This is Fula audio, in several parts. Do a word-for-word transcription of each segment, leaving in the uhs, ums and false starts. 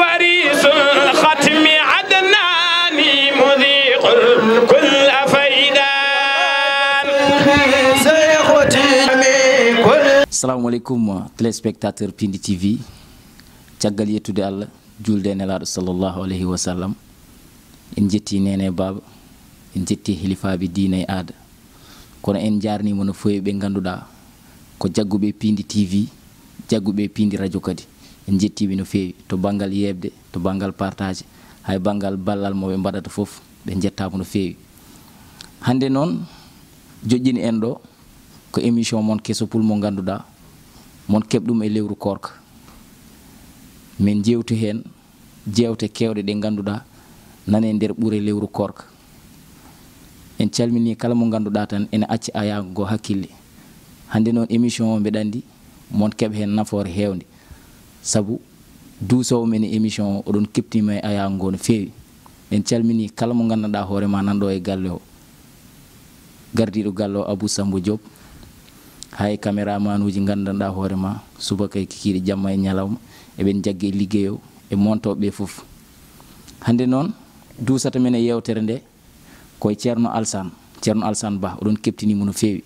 وريث الختم عدنان مذيق كل فيضان. Assalamu aleykum, téléspectateur Pindi T V. Caggal yettude Allah, julde e Nelaaɗo sallallahu alayhi wa sallam, en njetti neene e baaba, en njetti hilifaaɓe diine e aada. Kono en njaarniima no feewi ɓe ngannduɗaa ko jagguɓe Pindi T V, jagguɓe Pindi Radio kadi. En njettii ɓe no feewi to banngal yeeɓde, to banngal partage, hay banngal ballal mo ɓe mbaɗata fof, ɓe njettaama no feewi. Hannde noon, joƴƴini en ɗo ko émission mon keso pul mo ngannduɗaa mon keɓ ɗum e lewru koorka. Min njeewti heen jeewte keewɗe ɗe ngannduɗaa nana e nder ɓure lewru koorka. En calminii kala mo ngannduɗaa tan ene acci ayaago ngo hakkille. Hannde noon, émission o, mbeɗa anndi mon keɓ heen nafoore heewnde, sabu duusoowo men e émission o, oɗon keɓtiima e ayaago ngo no feewi. En calminii kala mo nganndanɗaa hoore ma nan ɗo e galle o, gardiiɗo galle o, Abou Sambo Diop, hay caméraman uji nganndanɗaa hoore ma, subaka e kikiiɗe, jamma e ñalawma, eɓen njagge e liggey o, e montooɓe ɓe fof. Hannde noon, duusata men e yeewtere nde ko e Ceerno Alsaan, Ceerno Alsaan Bah, oɗon keɓtiniimo no feewi.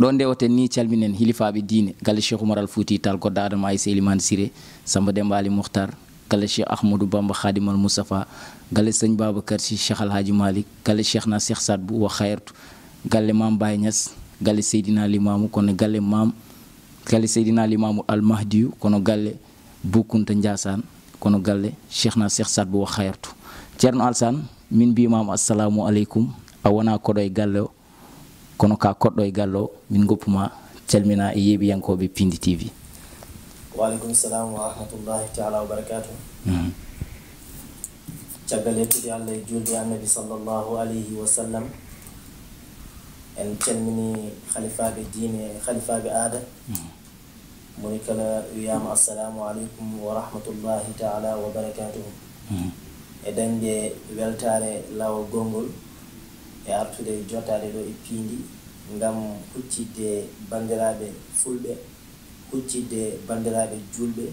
Ɗo ndewoten ni, calminen hilifaaɓe diine, galle Cheikh Oumar Al Fouti Tall, Goɗɗo Adama Aissa Elimane Siré, Samba Demba Ali Moukhtar, galle Cheikh Ahmadou Bamba Khadimal Moustapha, galle Sëñ Babacar Sy Cheikh Al Hadji Malick, galle Cheikhna Cheikh Saad Bou wa Khayrtu, galle Mame Baye Niass, galle Seydina Limamou, kono galle Mame, galle Seydina Limamou Al Mahdiyu, kono galle Bou Kounta Ndiassane, kono galle Cheikhna Cheikh Saad Bou wa Khayrtu. Ceerno Alsaan, min mbiimaama assalamu aleykum, a wonaa koɗo e galle o, kono ka koɗɗo e galle o, min ngoppu ma calmina e yeeɓiyankooɓe Pindi T V. Wa aleykum salam wa rahmatullahi taala wa barakatuh. Mhm. Caggal yettude Allah e julde Annabi sallallahu alayhi wa sallam, en calmini halifaaɓe diine e halifaaɓe aada. Mhm. Moni kala wiyaama assalamu aleykum wa rahmatullahi taala wa barakatuh. Mhm. E dañde weltaare laawol gonngol e artude jottaade ɗo e Piindi ngam huccitde banndiraaɓe fulɓe, huccitde banndiraaɓe juulɓe,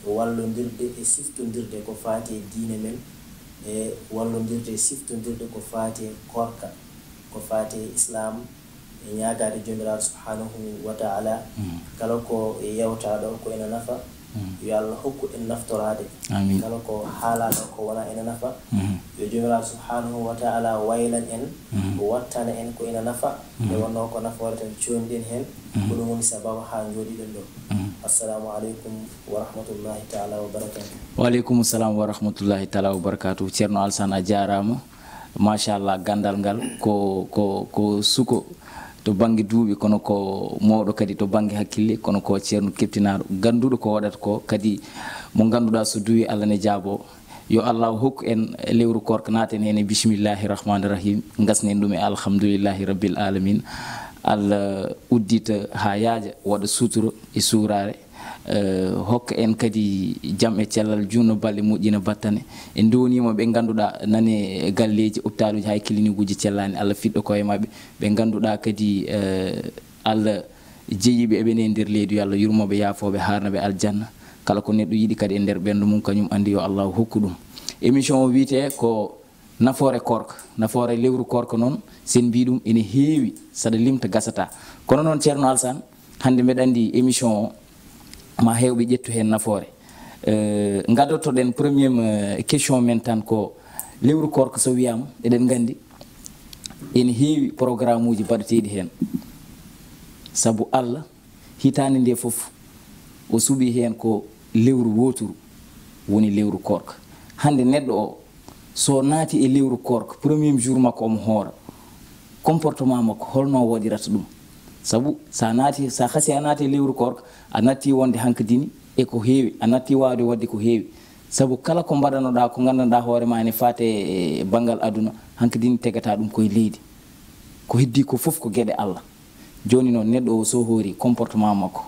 wallondirde e siftondirde ko faati e diine men, e wallondirde e siftondirde ko faati e koorka, ko faati e Islaam, e ñaagaade Joomiraaɗo Subhaanahu wa Ta'aalaa, kala ko yewtaa ɗo ko ena nafa, yo Allah hokku en naftoraade. Amin. Kala ko haalaa ɗo ko wonaa ena nafa, yo Joomiraaɗo Subhaanahu wa Ta'aalaa waylan en, o wattana en ko ena nafa, nde wonnoo ko nafoore tan cooñɗen heen, ko ɗum woni sababu haa njooɗiɗen ɗo. Assalaamu aleykum wa rahmatullaahi ta'aalaa wa barakaatuh. Wa aleykum salam wa rahmatullaahi ta'aalaa wa barakaatuh. Ceerno Alsaan, a jaaraama. Machallah, ganndal ngal ko, ko, ko suko to bannge duuɓi, kono ko mawɗo kadi to bannge hakkille, kono ko ceerno keɓtinaaɗo, gannduɗo ko waɗata ko, kadi mo ngannduɗaa so duwii Allah ne jaaboo. Yo Allah hokku en lewru koorka, naaten heen e bismillaahi rahmaani rahiim, ngasnen ɗum e alhamdulillaahi rabbil aalamiin. Allah uddita haa yaaja, waɗa sutura e suuraare. Eh, hokka en kadi jam e cellal, juutna balɗe, moƴƴina battane. En ndewniima ɓe ngannduɗaa nane e galleeji, opitaaluuji, hay kilinikuuji cellaani, Allah fiɗɗo koye maɓɓe. Ɓe ngannduɗaa kadi, eh, Allah jeyiiɓe eɓene e nder leydi, yo Allah yurmo ɓe, yaafoo ɓe, haarna ɓe aljanna. Kala ko neɗɗo yiɗi kadi e nder ɓernde mum, kañum anndi, yo Allah hokku ɗum. Émission o wiyetee ko Nafoore koorka, nafoore lewru koorka noon, so en mbii ɗum ene heewi, saɗa limta gasataa. Kono noon, Ceerno Alsaan, hannde mbeɗa anndi émission o, ma heewɓe ƴettu heen nafoore. Eh, ngaddoto-ɗen premier, eh, question men tan ko, lewru koorka so wiyaama, eɗen nganndi ene heewi programme uji mbaɗeteeɗi heen. Sabu Allah, hitaande nde fof, o suɓii heen ko lewru wooturu, woni lewru koorka. Hannde neɗɗo o, so naati e lewru koorka, premier jour makko omo hoora, comportement makko, holno o waɗirata ɗum? Sabu so a naati, so a hasii a naati e lewru koorka, a nattii wonde hankadini e ko heewi, a nattii waawde waɗde ko heewi. Sabu kala ko mbaɗanoɗaa, ko nganndanɗaa hoore ma ene faati e banngal aduna, hankadini tegataa ɗum ko e leydi. Ko heddii ko fof ko geɗe Allah. Jooni noon, neɗɗo o so hoorii comportement makko,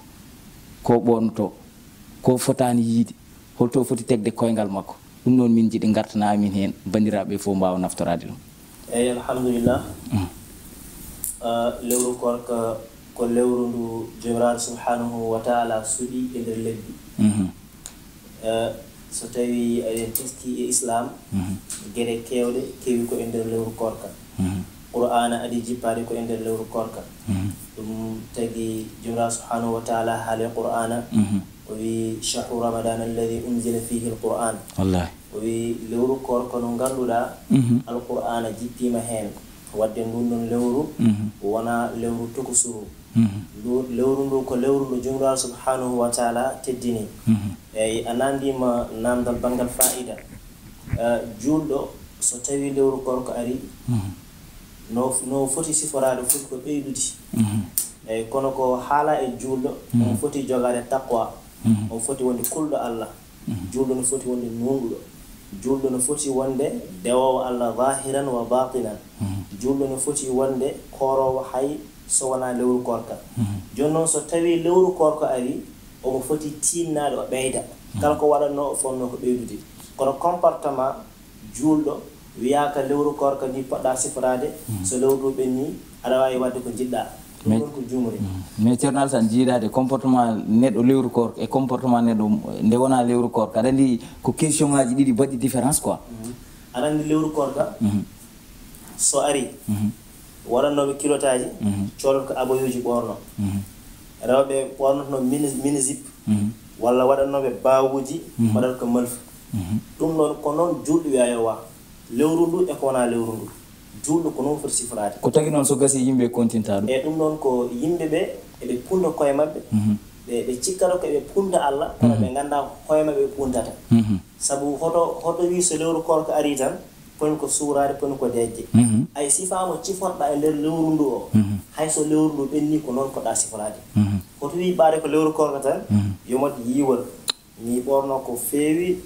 ko ɓoornotoo, ko fotaani yiyde, holto foti tagde koyngal makko, ɗum noon min njiɗi ngartanaa amin heen, banndiraaɓe ɓe fof mbaawa naftoraade ɗum. Eey, alhamdulillah. Ah, lewru koorka ko lewru ndu Joomiraaɗo Subhaanahu wa Ta'aalaa suɓi e nder lebbi. Mhm. Eh, So tawii eɗen teski e Islaam, geɗe keewɗe kewi ko e nder lewru koorka. Qur'aana adii jippaade ko e nder lewru koorka. Ɗum tagi Joomiraaɗo subhaanahu wa taala haali Qur'aana, o wii, "Shahru Ramadan alladhi unzila fihi al-Qur'an." Wallahi. O wii, "Lewru koorka no ngannduɗaa Alqur'aana jippiima heen. Wadde ndun ɗon lewru wonaa lewru tokusuru." Ndu lewru ndu ko lewru ndu Joomiraaɗo subhaanahu wa taala teddini. Eyi, a nandiima namdal banngal faa'ida. Eh, juulɗo, so tawii lewru koorka ari, no, no foti siforaade, foti ko ɓeydude. Eyi, kono ko haala e juulɗo, on foti jogaade taqwa, on foti wonde kulɗo Allah. Juulɗo no foti wonde nuunɗuɗo. Juulɗo no foti wonde dewoowo Allah zahiran wa batinan. Juulɗo no foti wonde kooroowo hay so wonaa lewru koorka. Jooni noon, so tawii lewru koorka ari, omo foti tiinnaade, o ɓeyda. Kala ko waɗatnoo, o fotnoo ko ɓeydude. Kono comportement juulɗo wiyaaka lewru koorka ndi poɗɗaa siforaade, so lewru ndu ɓenni, aɗa waawi waɗde ko njiɗɗaa. Ɗum Mais ɗon ko juumre. Mais Ceerno Alassane, jiidaade comportement neɗɗo lewru koorka e comportement neɗɗo nde wonaa lewru koorka, aɗa anndi ko question ngaaji ɗiɗi baɗɗi différence quoi. Aɗa anndi lewru koorka, so ari, waɗannooɓe kilotaaji, coodata ko abayuuji ɓoorno. Rewɓe ɓoornotonoo mini, mini jupe, walla waɗannooɓe baawuuji, mbaɗata ko malfa. Ɗum ɗon ko noon juulɗo wiyaa yo wa. Lewru ndu e ko wonaa lewru ndu. Juulɗo ko noon foti siforaade. Ko tagi noon so gasii yimɓe kontinta ɗum? E ɗum noon ko yimɓe ɓe eɓe punta koye maɓɓe, ɓe, ɓe cikkata ko eɓe punta Allah, kono ɓe nganndaa ko koye maɓɓe ɓe puntata. Sabu hoto, hoto wii so lewru koorka arii tan, poti ko suuraade, poti ko deƴƴe. Ay, sifaa mo ciforɗaa e nder lewru ndu o, hay so lewru ndu ɓenni, ko noon poɗɗaa siforaade. Hoto wii ɓaade ko lewru koorka tan, yo moƴ yiiwal. Mi ɓoorno ko feewi,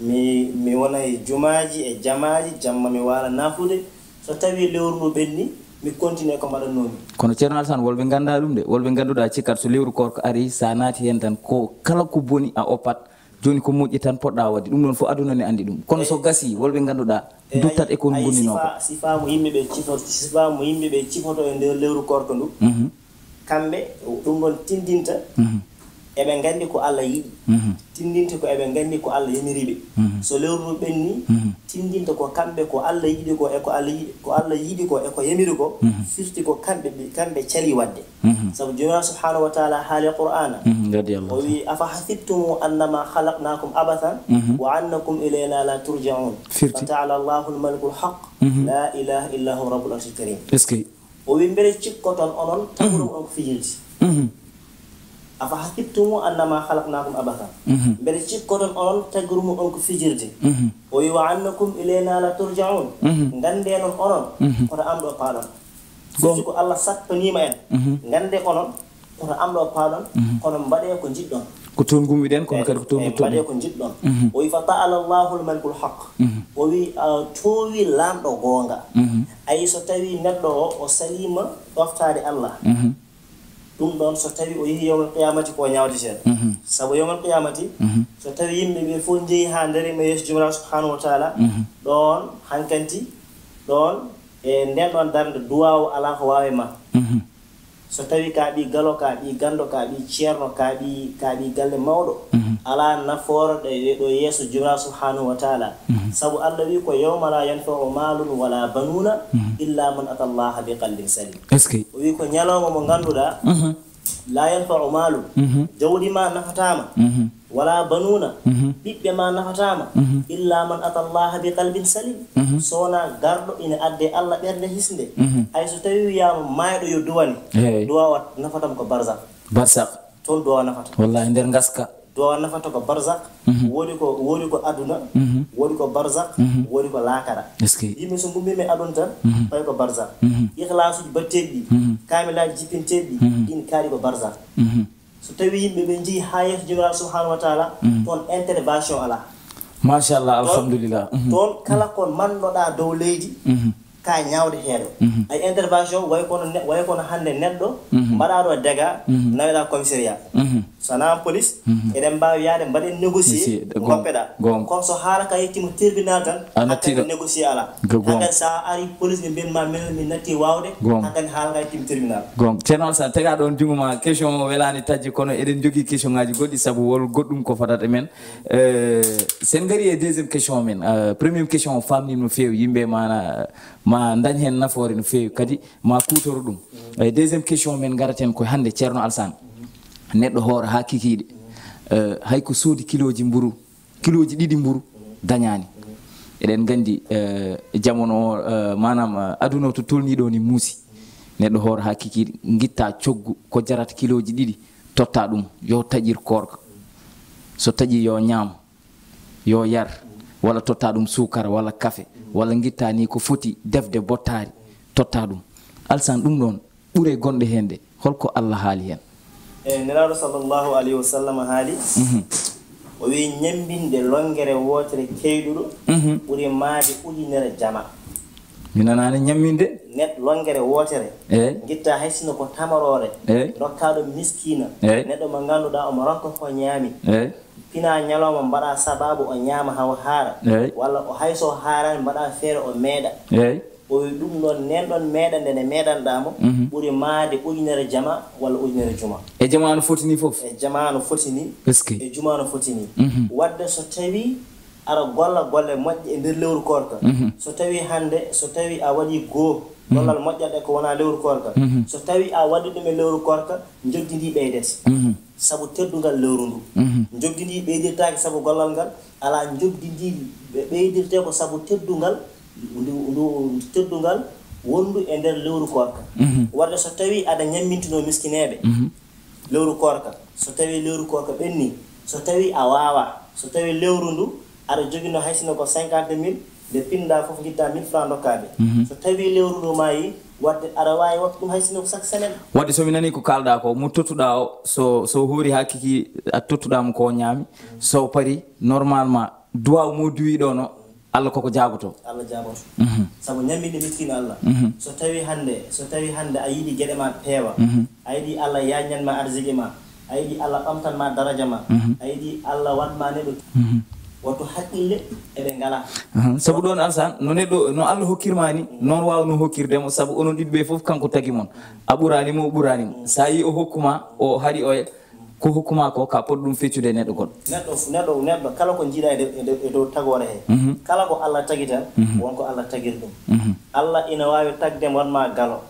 mi, mi wona e jumaaji e jamaaji, jamma mi waala nafude. So tawii lewru ndu ɓenni, mi continue ko mbaɗatnoomi. Kono Ceerno Alassane, wolɓe nganndaa ɗum de, wolɓe ngannduɗaa cikkat so lewru koorka arii, so a naati heen tan, ko kala ko boni a oppat, jooni ko moƴƴi tan poɗɗaa waɗde. Ɗum ɗoon fof aduna ne anndi ɗum. Kono so gasii, wolɓe ngannduɗaa duttat e ko ay, ngonninoo ko. Sifa, sifa mo yimɓe ɓe cifoto, sifa mo yimɓe ɓe cifoto e nder lewru koorka ndu. Kamɓe, ɗum ɗon tindinta eɓe nganndi ko Allah yiɗi. Tindinta ko eɓe nganndi ko Allah yamiri ɓe. So lewru ndu ɓenni, tindinta ko kamɓe ko Allah yiɗi ko e ko Allah yiɗi, ko Allah yiɗi ko e ko yamiri ko, firti ko kamɓe ɓe, kamɓe calii waɗde. Sabu Joomiraaɗo subhaanahu wa taala haali Qur'aana, o wii, "Afa hasibtum annama khalaqnakum abathan wa annakum ilayna la turja'un." Firti. "Fata'ala Allahul malikul haq, la ilaha illa huwa rabbul arshil karim." Est-ce que O wi, "Mbele cikkoton onon tagurumo on ko fijirde? Afa hasibtumu annama khalaqnakum abathan?" Mbele cikkoton onon tagurumo on ko fijirde? O wi, "Wa annakum ilayna la turja'un." Ngande non onon koto am ɗo paaɗon. Firti ko Allah sappaniima en. Ngande onon koto am ɗo paaɗon, kono mbaɗe ko njiɗɗon. Ko toon ngummiɗen, kono kadi ko toon nduttoɗen. Mbaɗe ko njiɗɗon. O wi, "Fa ta'ala Allahul malikul haq." O wi, a toowi laamɗo goonga. Ayi, so tawi neɗɗo o, o saliima ɗoftaade Allah. Ɗum ɗon, so tawi o yehi yawmal qiyamati, ko ñaawdeten. Sabu yawmal qiyamati, so tawi yimɓe ɓe fof njehi haa ndariima yeeso Joomiraaɗo subhanahu wa taala, ɗon hankanti, ɗon e nden ɗon darnde duwaawu alaa ko waawi ma. So tawi ka ɓii galo, ka ɓii ganndo, ka ɓii ceerno, ka ɓii, ka ɓii galle mawɗo, alaa nafoore ɗo, ɗo yeeso Joomiraaɗo subhanahu wa taala. Sabu Allah wi ko, "Yawma la yanfa'u malun wala banuna illa man ata Allaha bi qalbin salim." Est-ce que? O wi ko ñalawma mo ngannduɗaa, la yanfa'u malun, jawdi ma nafataama, wala banuna, ɓiɓɓe ma nafataama, illa man ata Allaha bi qalbin salim. So wonaa garɗo ina adde Allah ɓernde hisnde. Hay so tawi wiyaama maayɗo yo duwane, duwa o nafatama ko barzak. Barzak. Toon duwa nafata. Wallahi, nder ngaska. Duwa nafata ko barzak. Woodi ko, woodi ko aduna, woodi ko barzak, woodi ko laakara. Est-ce que? Yimɓe so ngummiima e aduna tan, fayi ko barzak. Ikhlaasuuji batteeɗi ɗi, kaamilaaji jippinteeɗi ɗi, ɗin kaari ko barzak. So tawi yimɓe ɓe njehi haa yeeso Joomiraaɗo subhanahu wa taala, toon intervention alaa. Machallah, toon, alhamdulillah. Toon kala ko mannoɗaa dow leydi, ka ñaawde heeɗo. Ay intervention, way kono ne-, way kono hannde neɗɗo, mbaɗaa ɗo dega, naweɗaa commissariat. So wonaa police, eɗen mbaawi yahde mbaɗen négocier, ngoppeɗaa. Kono so haala ka yettiima tribunal tan, hakkadi négocier alaa. Hakkadi so a ari police ɓe mbiyat ma, min mi natti waawde, hakkadi haala ka yettiima tribunal. Gonga. Ceerno Alassane, tegaa ɗoon junngo ma, question o welaani taƴde, kono eɗen njogii question ngaaji goɗɗi sabu wol goɗɗum ko fotata e men. Eh, so en ngarii e deuxième question men, eh, première question o faamniima no feewi, yimɓe ma, ma ndañ heen nafoore no feewi, kadi ma kuutoro ɗum. Eh, deuxième question men ngaraten ko hannde, Ceerno Alassane. Neɗɗo hoora haa kikiiɗe, eh, hay ko soodi kilooji mburu, kilooji ɗiɗi mburu dañaani. Eɗen nganndi, eh, jamano o, eh, maanaam, eh, aduna o to tolnii ɗo ni muusi. Neɗɗo hoora haa kikiiɗe, ngitta coggu ko jarata kilooji ɗiɗi, totta ɗum, yo taƴir koorka. So taƴi yo ñaam, yo yar, walla totta ɗum suukara walla kafe, walla ngitta ni ko foti defde bottaari, totta ɗum. Alassane, ɗum ɗoon ɓure gonɗe heen ɗe, holko Allah haali heen? E Nelaaɗo sallallahu alayhi wa sallam haali, o wiyi, ñammbinde lonngere wootere keyɗuɗo ɓuri maayde ujunere jama. Mi nanaani ñammbinde. Neɗɗo lonngere wootere, eey, ngitta hay sino ko tamaroore, eey, ndokkaa ɗum miskiina, eey, neɗɗo mo ngannduɗaa omo ronka ko ñaami. Eey. Pinaa ñalawma mbaɗaa sabaabu o ñaama hawa haara, eey, walla o hay so haaraani mbaɗaa feere o meeɗa. Eey. O wi ɗum ɗoon, ndeen ɗoon meeɗande nde meeɗanɗaa mo, ɓuri maayde ujunere jama walla ujunere juma. E jamaanu foti ni fof? E jamaanu foti ni. Est-ce que? E jumaanu foti ni. Waɗde so tawii aɗa golla golle moƴƴe e nder lewru koorka, so tawii hannde, so tawii a waɗii goo, gollal moƴƴal e ko wonaa lewru koorka, so tawii a waɗii ɗum e lewru koorka, njoɓdi ndi ɓeydete. Sabu teddungal lewru ndu. Njoɓdi ndi ɓeydirtaake sabu gollal ngal, alaa njoɓdi ndi ɓe-, ɓeydirtee ko sabu teddungal ndu, ndu teddungal wonndu e nder lewru koorka. Waɗde so tawii aɗa ñammintinoo miskineeɓe lewru koorka, so tawii lewru koorka ɓennii, so tawii a waawaa, so tawii lewru ndu aɗa joginoo hay sinno ko cinquante mille, nde pinɗaa fof ngittaa mille francs ndokkaa ɓe. So tawii lewru ndu maayii, waɗde aɗa waawi waɗde ɗum hay sinno ko chaque semaine. Waɗde so mi nanii ko kaalɗaa ko, mo tottuɗaa o, so, so hoori haa kiki a tottuɗaa mo ko o ñaami, so parii, normalement, duwaaw mo duwii ɗoon o, Allah koko jaaboto. Allah jaaboto. Sabu ñamminɗe miskiino Allah. So tawii hannde, so tawii hannde a yiɗi geɗe ma peewa, a yiɗi Allah yaajnan ma arziki ma, a yiɗi Allah ɓamtan ma daraja ma, a yiɗi Allah waɗ ma neɗɗo. Wattu haqqille e ɓe ngalaa. Sabu ɗoon Alassane, no neɗɗo, no Allah hokkir ma ni, noon waawnoo hokkirde mo, sabu onon ɗiɗi ɓe fof kanko tagi mon. A ɓuraani mo, o ɓuraani mo. So a yii o hokku ma, o haɗi oya, ko hokku ma ko, ka pot ɗum feccude e neɗɗo goɗɗo. Neɗɗo, neɗɗo, neɗɗo kala ko njiiɗa e dow, e dow, e dow tagoore he, kala ko Allah tagi tan, won ko Allah tagiri ɗum. Allah ina waawi tagde mo, waɗ ma galo.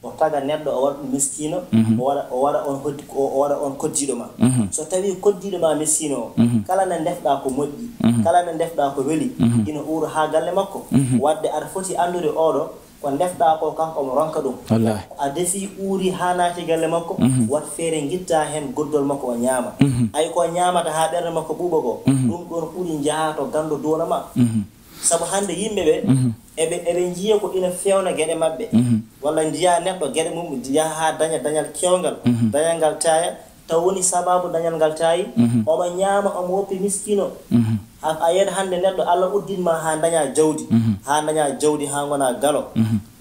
O taga neɗɗo, o waɗa ɗum miskiino, o waɗa, o waɗa on hoddi-, o, o waɗa on koddiiɗo ma. So tawii koddiiɗo ma miskiino o, kala nde ndefɗaa ko moƴƴi, kala nde ndefɗaa ko weli, ina uura haa galle makko. Waɗde aɗa foti anndude oɗo, ko ndefɗaa ko, kanko omo ronka ɗum. Wallaahi. A defii, uuri haa naati galle makko, waɗ feere ngittaa heen goddol makko o ñaama. Ay ko ñaamata haa ɓernde makko ɓuuɓa ko, ɗum ɗoon ɓuri njahaa to ganndo duwna ma. Sabu hannde yimɓe ɓe, eɓe, eɓe njiya ko ina feewna geɗe maɓɓe. Walla njiya neɗɗo geɗe mum, njiya haa daña dañal keewngal, dañal ngal taaya, taw woni sabaabu dañal ngal taayi, omo ñaama, omo woppi miskiino. A, a yiyat hannde neɗɗo, Allah uddin ma haa daña jawdi, haa daña jawdi, haa ngona galo.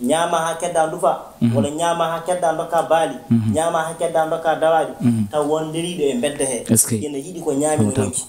Ñaama haa kedda ndufa, walla ñaama haa kedda ndokka baali, ñaama haa kedda ndokka dawaaɗi, taw won nderiiɗo e mbedda he. Est-ce que? Ina yiɗi ko ñaami no ronki.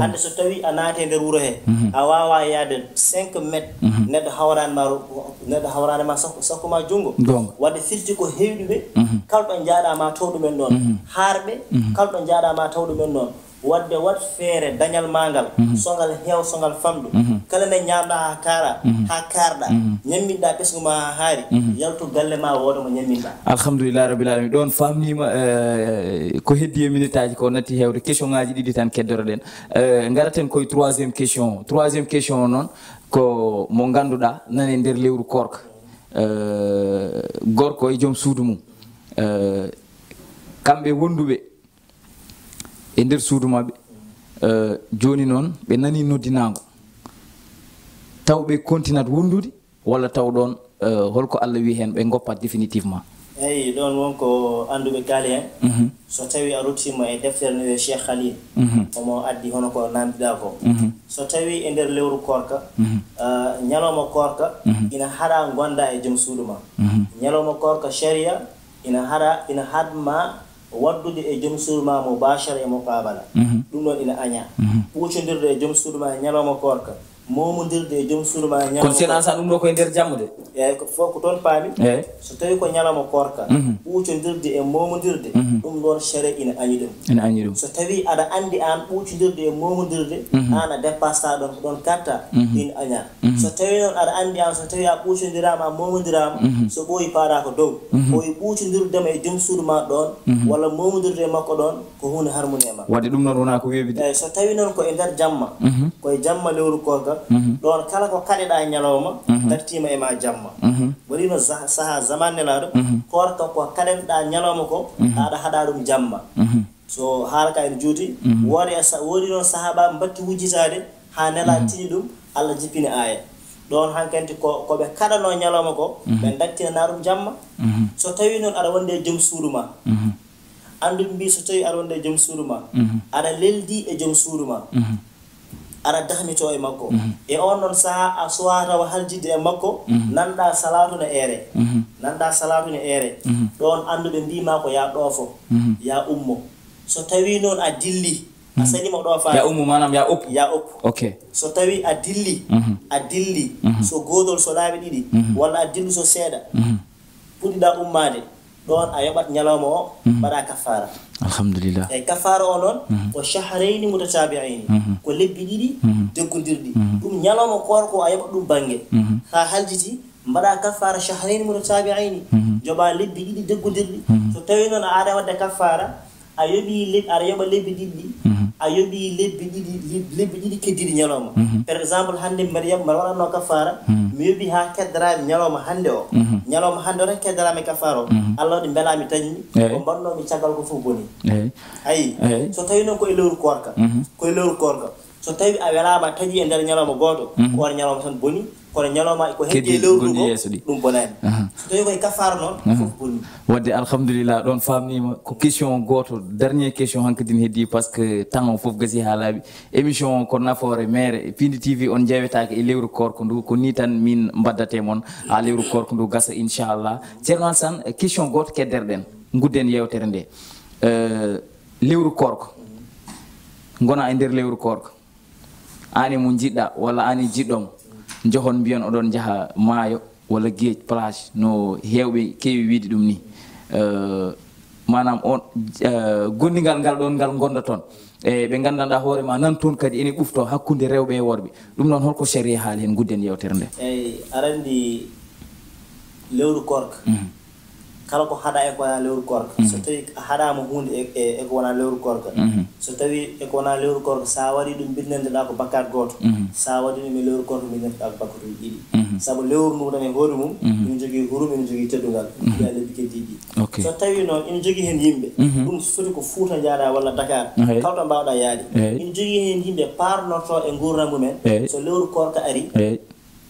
Hannde so tawii a naati e nder wuro he, a waawaa yahde cinq mètres, neɗɗo hawraani ma ro-, neɗɗo hawraani ma sokko, sokko ma junngo. Goonga. Waɗde firti ko heewɗuɓe, kala ɗo njaaɗaa ma taw ɗumen ɗoon. Haarɓe, kala ɗo njaaɗaa ma taw ɗumen ɗoon. Waɗde waɗ feere dañal ma ngal, so ngal heew, so ngal famɗo. Kala nde ñaamɗaa haa kaaraa, haa kaarɗaa, ñamminɗaa ɓesngu ma haa haari, yaltu galle ma wooda mo ñamminɗaa. Alhamdulillahi Rabbil Alamin. Ɗoon faamniima, eh, ko heddii e minitaaji ko natti heewde. Question ngaaji ɗiɗi tan keddoro-ɗen. Eh, ngaraten koye troisième question. Troisième question o noon, ko mo ngannduɗaa nana e nder lewru koorka. Eh, gorko e joom suudu mum. Eh, kamɓe wonduɓe e nder suudu maɓɓe. Eh, jooni noon, ɓe nanii noddinaango. Taw ɓe kontinat wondude, walla taw ɗoon, eh, holko Allah wiyi heen, ɓe ngoppat définitivement? Eyi, ɗoon won ko annduɓe kaali heen. So tawii a ruttiima e deftere no wiyee Cheikh Khalil, omo addi hono ko naamndiɗaa ko. So tawii e nder lewru koorka, eh, ñalawma koorka, ina haɗa ngonda e joom suudu ma. Ñalawma koorka, sharia ina haɗa, ina haɗ ma Waɗdude e joom suudu ma mubashara e muqabala. Mhm. Ɗum ɗon ina añaa. Mhm. Ɓuucondirde e joom suudu ma e ñalawma koorka. Moomondirde e joom suudu ma e ñalawma Kono seen ansan ɗum ɗo koye nder jamma de. Eeyi, ko fof ko toon paami. Eeyi. So tawii ko ñalawma koorka, mhm, ɓuucondirde e moomondirde, mhm, ɗum ɗoon sere ina añi ɗum. Ina añi ɗum. So tawii aɗa anndi aan ɓuucondirde e moomondirde, mhm, aan a dépassé ɗoon, ko ɗoon katta, mhm, ina añaa. Mhm. So tawii noon aɗa anndi aan, so tawii a ɓuucondiraama, a moomondiraama, mhm, so ɓooyi paaɗaa ko dow, mhm, ɓooyi ɓuucondirde ma e joom suudu ma ɗoon, mhm, walla moomondirde e makko ɗoon, ko huunde harmude e ma. Waɗde ɗum noon wonaa ko weeɓi de. Eeyi, so tawii noon ko e nder jamma, mhm, ko e jamma lewru koorka, mhm, ɗoon kala ko kaɗeɗaa ñalawma, mhm, dartiima e ma jamma. Mhm. Waɗi no za- sahaa zaman Nelaaɗo, mhm, koorka ko kaɗanɗaa ñalawma ko, mhm, aɗa haɗa ɗum jamma. Mhm. So haala ka ene juuti, mhm, woodi e sa- woodi noon sahaabaaɓe mbatti wujjitaade haa Nelaaɗo, mhm, tini ɗum, Allah jippini aaya. Ɗoon hankanti ko ko ɓe kaɗanoo ñalawma ko, mhm, ɓe ndattinanaa ɗum jamma. Mhm. So tawii noon aɗa wondi e joom suudu ma, mhm, anndu ɓe mbii so tawii aɗa wondi e joom suudu ma, mhm, aɗa leldi e joom suudu ma, mhm, aɗa dahmitoo e makko, mhm, e oon ɗoon sahaa a suwaa tawa haljidde e makko, mhm, nanɗaa salaatu ne eere, mhm, nanɗaa salaatu ne eere, mhm, ɗoon anndu ɓe mbii ma ko yaa ɗoofo, mhm, yaa ummo. So tawii noon a dilli, a, mhm, saliima ɗoofaade. Yaa ummo, maanaam yaa oppu. Yaa oppu. Ok. So tawii a dilli, mhm, a dilli, mhm, so gootol, so laabi ɗiɗi, mhm, walla a dillu so seeɗa, mhm, puɗɗiɗaa ummaade, ɗoon a yoɓat ñalawma o, mhm, mbaɗaa kaffaara. Alhamdulillah. Eeyi, kaffaara o noon, mhm, ko shahrayni mutatabi'ayni. Mhm. Ko lebbi ɗiɗi, mhm, deggondirɗi. Mhm. Ɗum ñalawma koorka o a yoɓat ɗum bannge. Mhm. Haa haljiti, mbaɗaa kaffaara shahrayni mutatabi'ayni. Mhm. Njoɓaa lebbi ɗiɗi deggondirɗi. Mhm. So tawii noon a aray waɗde kaffaara, a yoɓii leb- aɗa yoɓa lebbi ɗiɗi ɗi, mhm, a yoɓii lebbi ɗiɗi, leb- lebbi ɗiɗi keddiiɗi ñalawma. Mhm. Par exemple, hannde mbeɗa yoɓ- mbeɗa waɗatnoo kaffaara, mhm, mi yoɓii haa keddoraami ñalawma hannde o. Mhm. Ñalawma hannde o tan keddaraami kaffaara o. Mhm. Allah waɗi mbelaa mi taƴmi, eeyi, ko mbaɗnoomi caggal ko fof boni. Eeyi. Ayi, eeyi, so tawii noon ko e lewru koorka, mhm, ko e lewru koorka, so tawii a welaama taƴi e nder ñalawma gooto, mhm, ko oon ñalawma tan boni, kono ñalawma ko heddi e lewru ndu ko, yeeso ɗi, ɗum bonaani. Aha. So tawii koye kaffaara noon, aha, fof boni. Waɗde alhamdulillah, ɗoon faamniima. Ko question gooto, dernier question hankadi ne heddii, par ce que temps o fof gasii haa laaɓi. Émission o ko nafoore meere. Pindi T V on njeewetaake e lewru koorka ndu, ko nii tan min mbaddata e mon haa lewru koorka ndu gasa, inchallah. Ceerno Alassane, question gooto kedderɗen, ngudden yeewtere nde. Eh, lewru koorka, ngonaa e nder lewru koorka, aan e mo njiɗɗaa walla aan e jiɗɗo mo, njahon mbiyon oɗon njaha maayo walla geec, plage, no heewɓe keewi wiyde ɗum nii. Eh, maanaam on, eh, gondigal ngal ɗoon ngal ngondoton. E ɓe nganndanɗaa hoore maa nan toon kadi ene ɓuftoo hakkunde rewɓe e worɓe. Ɗum noon, holko sariya haali heen? Ngudden yeewtere nde. Eeyi, aɗa anndi lewru koorka, mhm, kala ko haɗaa e ko wonaa lewru koorka, mhm, so tawii a haɗaama huunde e, e, e ko wonaa lewru koorka, mhm, so tawii e ko wonaa lewru koorka, so a waɗii ɗum, binndinteɗaa ko bakkaat gooto, mhm, so a waɗii ɗum e lewru koorka, binndinteɗaa ko bakkaatuuji ɗiɗi. Mhm. Sabu lewru ndu tan e hoore mum, mhm, ina jogii hurum, ina jogii teddungal, mhm, ina jogii lebbi keddiiɗi ɗi. Ok. So tawii noon ina jogii heen yimɓe, mhm, ɗum foti ko Fuuta njahɗaa walla Dakar, eey, kala to mbaawɗaa yahde. Eey. Ina jogii heen yimɓe paarnortoo e nguurndam mumen, eey, so lewru koorka arii, eey,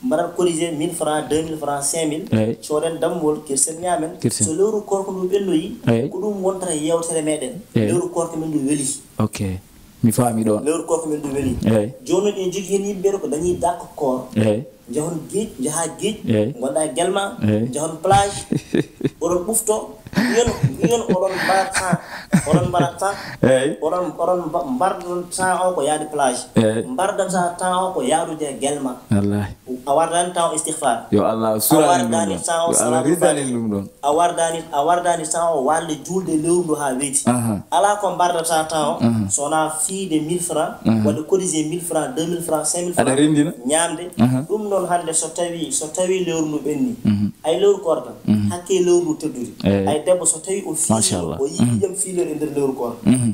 mbaɗat cotisé mille francs, deux mille francs, cinq mille, eey, cooden dammuwol, kirsen ñaamen. Kirsen. So lewru koorka ndu ɓennoyii, eey, ko ɗum wontata yeewtere meɗen. Eey. Lewru koorka men ndu welii. Ok. Mi faami ɗoon. Lewru koorka men ndu welii. Eey. Jooni noon ina jogii heen yimɓe ɓe ko dañii dakko koor. Eey. Njahon geec, njahaa geec, eey, ngonɗaa Guelma, eey, njahon plage, oɗon ɓuftoo, mbiyon, mbiyon oɗon mbaɗa temps, oɗon mbaɗa temps, eey, oɗon, oɗon mba- mbarda temps o ko yahde plage. Eey. Mbardata temps o ko yahdude e Guelma. Wallaahi. A wardaani temps o istihfaar. Yo Allah suran en ɗum ɗoon. Yo Allah risan en ɗum ɗoon. A wardaani, a wardaani temps o waalde juulde lewru ndu haa weeti. Aha. Alaa ko mbardata temps o, aha, so wonaa fiyde mille francs, aha, waɗde cotisé mille francs, deux mille francs, cinq mille francs, aɗa renndina, ñaamde. Aha. Ɗum noon hannde so tawii, so tawii lewru ndu ɓenni, mhm, ay lewru koorka, mhm, hakke lewru ndu teddude. Eey. Ay debbo so tawii o fii, machallah, o yii, mhm, ƴiƴam fiilere e nder lewru koorka. Mhm.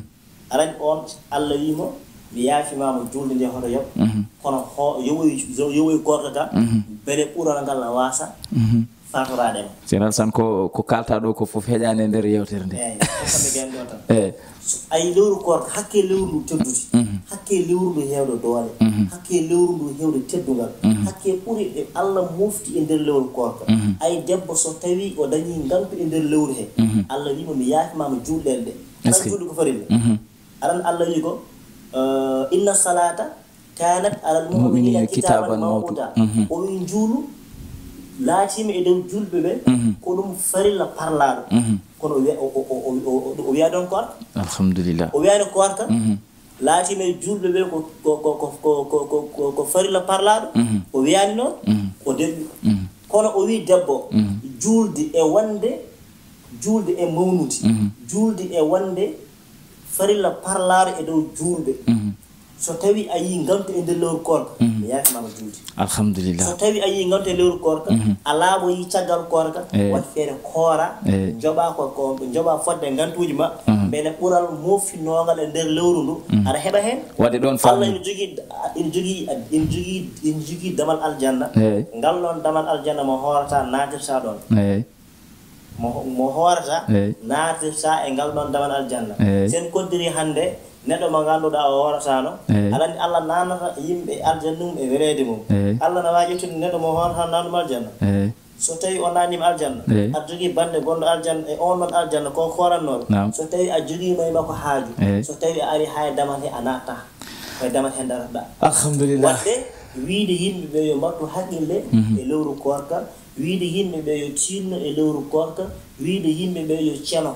Aɗa anndi oon, Allah wii mo, mi yaafiima mo juulde nde hoto yoɓ, mhm, kono ho- yoɓoy, yoɓoy koorka ka, mhm, mbele ɓural ngal waasa, mhm, faatoraade ma. Ceerno Alassane, ko, ko kaaltaa ɗo ko fof heƴaani e nder yeewtere nde. Eey, ko kamɓe ɓeen ɗo tan. Eey. So, ay lewru koorka, hakke lewru ndu teddude, mhm, hakke lewru ndu heewde doole, mhm, hakke lewru ndu heewde teddungal, mhm, hakke ɓuri ɗe Allah mofti e nder lewru koorka. Mhm. Ay debbo so tawii o dañii ngantu e nder lewru he, mhm, Allah wii mo, mi yaafiima mo juulɗe ɗe. Est-ce que? Tan juulde ko farilla. Mhm. Aran Allah wii ko, eh, inna salata kanat alal mu'minina kitaban mawquta. Mhm. O wii njuulu, Laatiima e dow juulɓe ɓe, mhm, ko ɗum farilla parlaaɗo. Mhm. Kono o wiya, o, o, o, o, o, o wiya ɗon koorka. Alhamdulillah. O wiyani koorka. Mhm. Laatiima e juulɓe ɓe ko, ko, ko farilla parlaaɗo. Mhm. O wiyani noon, mhm, ko debbo. Mhm. Kono o wi debbo, mhm, juulde e wonde, juulde e mawnude. Mhm. Juulde e wonde farilla parlaaɗo e dow juulɓe. Mhm. So tawi a yii ngantu e nder lewru koorka, mhm, mi yaafinaama juulde. Alhamdulillah. So tawi a yii ngantu e lewru koorka, mhm, a laaɓoyi caggal koorka, eh, waɗ feere koora, eh, njoɓa ko, ko, njoɓa fodde ngantuuji ma, mhm, mbele ɓural moftinoongal e nder lewru ndu, mhm, aɗa heɓa heen. Waɗde ɗon Allah faami. Ina jogii, ina jogii, ina jogii, ina jogii damal aljanna. Eey. Ngal ɗon damal aljanna mo hoorata naatirta ɗon. Eey. Mo, mo hoorata, eey, naatirta e ngal ɗon damal aljanna. Eey. Sen koddiri hannde neɗɗo mo ngannduɗaa o hoorataano, eey, aɗa anndi Allah naatnata yimɓe aljanna mum e weleede mum. Eey. Allah na waawi ƴettude neɗɗo mo hoorata naatnum aljanna. Eey. So tawi o naatniima aljanna, eey, aɗa jogii bannde gonɗo aljanna e oon ɗon aljanna ko koorannooɗo. Naam. So tawi a jogiima e makko haaju, eey, so tawi a ari haa e damal he a naattaa, ko e damal he ndaratɗaa. Alhamdulillah. Waɗde wiyde yimɓe ɓe yo mbattu haqqille, mhm, e lewru koorka, wiyde yimɓe ɓe yo tiinno e lewru koorka, wiyde yimɓe ɓe yo ceno,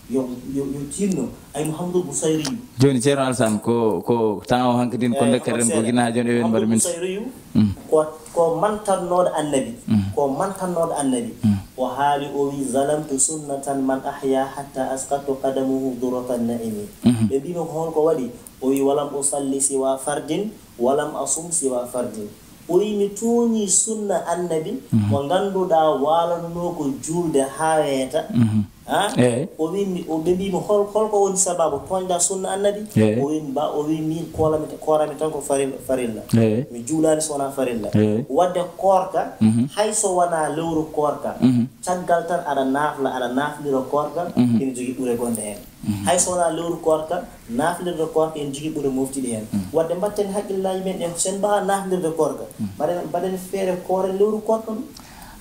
yo, yo, yo tiinno. Ay Mouhamadou Bousayriyu. Jooni, Ceerno Alassane, ko, ko temps o hankadin ko, eh, ndekkeren ko, gina jooni ewen mbaɗa min. Bousayriyu, mm, ko, ko mantannooɗo Annabi. Mm. Ko mantannooɗo Annabi. Mm. O haali, o wi: "Zalamtu sunnatan man ahya hatta asqattu qadamuhu durratan naimi." Mhm. Ɓe mbiimi ko holko waɗi? O wi: "Walam usalli siwa fardin, walam asum siwa fardin." O wi: "Mi tooñii sunna Annabi, mhm, mo ngannduɗaa waalanoo ko juulde haa weeta." Mhm. Ha? Eey. O wi mi, o, ɓe mbii mo: "Hol, holko woni sababu tooñɗaa sunna Annabi?" Eey. O wi mba, o wi: "Miin koorami, koorami tan ko farilla, farilla. Eey. Mi juulaani so wonaa farilla." Eey. Waɗde koorka, mhm, hay so wonaa lewru koorka, mhm, caggal tan aɗa naafla, aɗa naaflira koorka, mhm, ina jogii ɓure gonɗe heen. Mhm. Hay so wonaa lewru koorka, naaflirde koorka ene jogii ɓure moftiɗe heen. Mhm. Waɗde mbaɗten haqqillaaji men ɗen, so en mbaawaa naaflirde koorka, mhm, mbaɗen, mbaɗen feere kooren lewru koorka ɗum.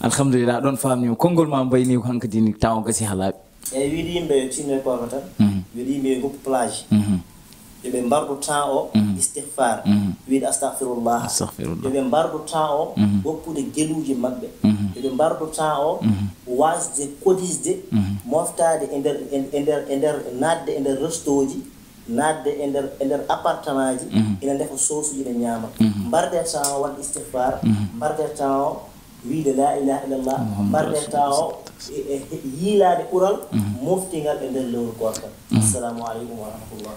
Alhamdulillah, ɗon faamniima. Konngol ma mbayni ko hankadi ni taw gasi haa laaɓi. Eey, wiyde yimɓe yo tinno e koorka tan. Mhm. Wiyde yimɓe yo ngoppu plage. Mhm. Yo ɓe mbardu temps o, mhm, istihfar. Mhm. Wiyde astahfirullah. Astahfirullah. Yo ɓe mbardu temps o, mhm, woppude geluuji maɓɓe. Mhm. Yo ɓe mbardu temps o, mhm, waasde kodisde, mhm, moftaade e nder, e, e nder, e nder, naatde e nder restoji, naatde e nder, e nder appartement ji, mhm, ina ndefa soosuji, ina ñaama. Mhm. Mbarde temps o waɗde istihfar, mhm, mbarde temps o wiyde la ilaha illallah, Muhammadu mbarde temps o Rasulullah. E, e, e yiilaade ɓural, mhm, moftingal e nder lewru koorka. Mhm. Assalamu aleykum wa rahmatullah.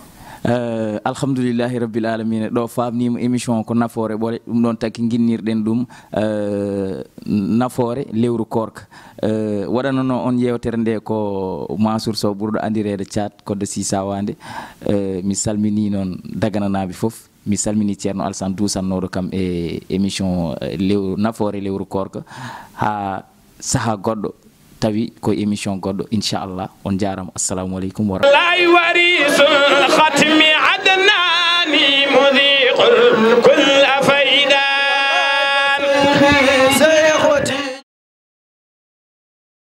Eh, alhamdulillahi rabbil alamina. Ɗo faamniima émission ko nafoore ɓole, ɗum ɗon taki ginnirɗen ɗum, eh, nafoore lewru koorka. Eh, waɗanano on yeewtere nde ko Mansour Sow ɓurɗo anndireede Caat Koddo Sisawande. Eh, mi salminii noon Dagananaaɓe fof. Mi salminii Ceerno Alassane duusannooɗo kam e émission, eh, lew-, nafoore lewru koorka. Haa sahaa goɗɗo, tawi ko émission goɗɗo, inchallah. On njaaraama. Assalamu aleykum wa rahmatullahi.